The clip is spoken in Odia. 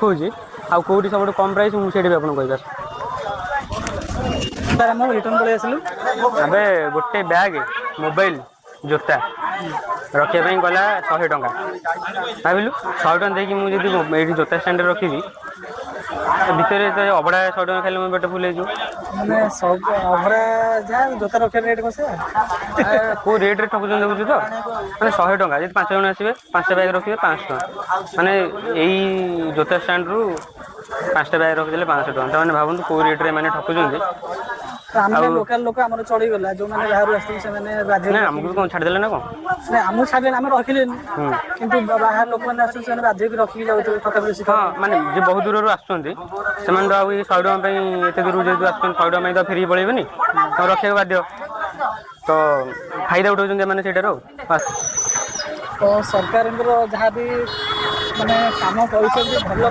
ଦେଖାଉଛି, ଆଉ କେଉଁଠି ସବୁଠୁ କମ୍ ପ୍ରାଇସ୍, ମୁଁ ସେଇଠି ବି ଆପଣଙ୍କୁ କହିବି। ଆସ। ସାର୍, ଆମେ ରିଟର୍ନ ପଳେଇ ଆସିଲୁ। ଏବେ ଗୋଟେ ବ୍ୟାଗ୍, ମୋବାଇଲ, ଜୋତା ରଖିବା ପାଇଁ ଗଲା 100 ଟଙ୍କା। ଭାବିଲୁ, 100 ଟଙ୍କା ଦେଇକି ମୁଁ ଯଦି ଏଇଠି ଜୋତା ଷ୍ଟାଣ୍ଡରେ ରଖିବି, ତା ଭିତରେ ତ ଅବଢ଼ା 100 ଟଙ୍କା ଖାଇଲେ ମୋ ପେଟ ଫୁଲ୍ ହେଇଯିବ। ମାନେ ସବୁ ଅଭଡ଼ା ଯାହା, ଜୋତା ରଖିବା ରେଟ୍ କଣ ସେୟା? କେଉଁ ରେଟ୍ରେ ଠକୁଛନ୍ତି ଦେଖୁଛୁ ତ? ମାନେ 100 ଟଙ୍କା, ଯଦି ପାଞ୍ଚ ଜଣ ଆସିବେ, ପାଞ୍ଚଟା ବ୍ୟାଗ୍ ରଖିବେ, 500 ଟଙ୍କା। ମାନେ ଏଇ ଜୋତା ଷ୍ଟାଣ୍ଡରୁ ପାଞ୍ଚଟା ବ୍ୟାଗ୍ ରଖିଦେଲେ 500 ଟଙ୍କା। ତାମାନେ ଭାବନ୍ତୁ କେଉଁ ରେଟ୍ରେ ଏମାନେ ଠକୁଛନ୍ତି। ତ ଆମେ ଲୋକାଲ ଲୋକ, ଆମର ଚଳିଗଲା। ଯୋଉମାନେ ବାହାରୁ ଆସିଥିଲେ, ସେମାନେ ବାଧ୍ୟ ନା, ଆମକୁ ବି କ'ଣ ଛାଡ଼ିଦେଲେ ନା କ'ଣ? ନାଇଁ, ଆମକୁ ଛାଡ଼ିଲେନି, ଆମେ ରଖିଲେନି। କିନ୍ତୁ ବାହାର ଲୋକମାନେ ଆସୁଛନ୍ତି, ସେମାନେ ବାଧ୍ୟ ହେଇକି ରଖିକି ଯାଉଥିବେ ଠକାମିର ଶିକାର। ହଁ, ମାନେ ଯିଏ ବହୁତ ଦୂରରୁ ଆସୁଛନ୍ତି, ସେମାନେ ତ ଆଉ ଏଇ 100 ଟଙ୍କା ପାଇଁ, ଏତେ ଦୂରରୁ ଯେହେତୁ ଆସୁଛନ୍ତି, 100 ଟଙ୍କା ପାଇଁ ତ ଫେରିକି ପଳେଇବେନି, ତ ରଖିବାକୁ ବାଧ୍ୟ। ତ ଫାଇଦା ଉଠାଉଛନ୍ତି ଏମାନେ ସେଇଟାରୁ ଆଉ ବାସ୍। ତ ସରକାରଙ୍କର ଯାହା ବି ମାନେ କାମ କରିଛନ୍ତି, ଭଲ।